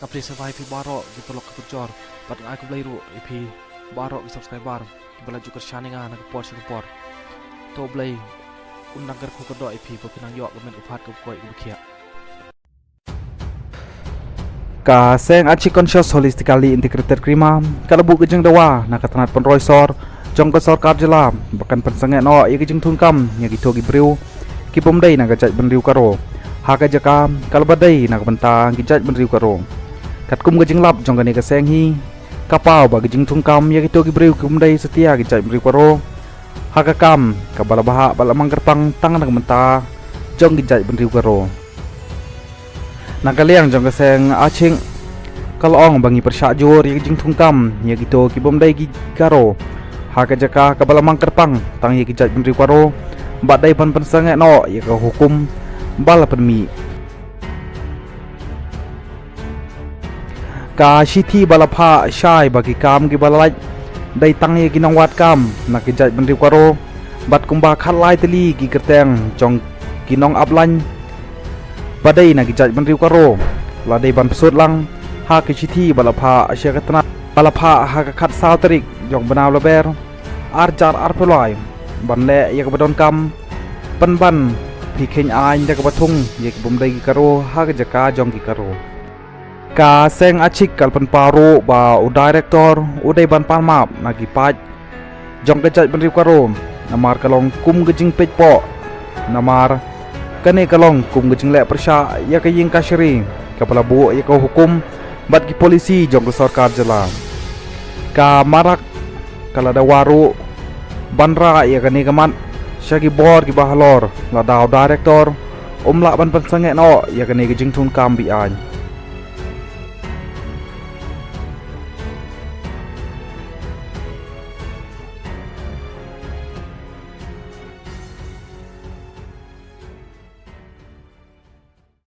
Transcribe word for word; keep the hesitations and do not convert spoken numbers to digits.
Ka phi sa bai phi baroh ki paralok ki parajor, bad nga ai khublei ruh ïa phi baroh ki subscriber kiba la ju kyrshan ïa nga na ka por sha ka por. To Blei un nang kyrkhu kyrdoh ïa phi ba phin nang ïoh ka met ka phad kaba koit kaba khiah. Ka seng Achi Conscious Holistically Integrated Cream ka la buh ka jingdawa na ka tnat pynroi sor jong ka sorkar jylla ba kan pynsangeh noh ïa ka jingthungkam ïa kito ki briew ki bym dei na ka jaitbynriew Garo. Ha ka jaka ka la ba dei na ka bynta ki jaitbynriew Garo. Katkum ka jinglap jong kane ka seng hi, ka paw ba ka jingthungkam ïa kito ki briew ki bym dei satia ki jaitbynriew Garo ha ka kam kaba la bhah bad la mang kyrpang tang na ka bynta jong ki jaitbynriew Garo. Na ka liang jong ka seng Achi ka la ong ba ngi pyrshah jur ïa ka jingthungkam ïa kito ki bym dei ki Garo ha ka jaka kaba la mang kyrpang tang ïa ki jaitbynriew Garo, bad dei ban pynsangeh noh ïa ka hukum ba la pynmih. Ka shithi ba la phah shai ba ki kam kiba la lait dei tang ïa ki nongwad kam na ki jaitbynriew Garo, bad kumba khatlai tylli ki kyrteng jong ki nongap lain ba dei na ki jaitbynriew Garo la dei ban pynsut lang ha ka shithi ba la phah sha ka tnat ba la phah ha ka khatsaw tarik jong u bnai Nailar, ar hajar arphew lai, ban leh ïa kaba donkam pynban phi kheiñ aiñ da kaba thung ïa ki bym dei ki Garo ha ka jaka jong ki Garo. Ka seng Achi ka la pynpaw ruh ba u director u dei ban pan map na ki paid jong ka jaitbynriew Garo, namar ka long kum ka jingpeit poh, namar kane ka long kum ka jingleh pyrshah ïa ka ïing kashari kaba la buh ïa ka hukum bad ki polisi jong ka sorkar jylla. Ka Marak ka la dawa ruh ban rah ïa kane ka mat sha ki bor kiba halor lada u director um lah ban pynsangeh noh ïa kane ka jingthungkam be-aiñ.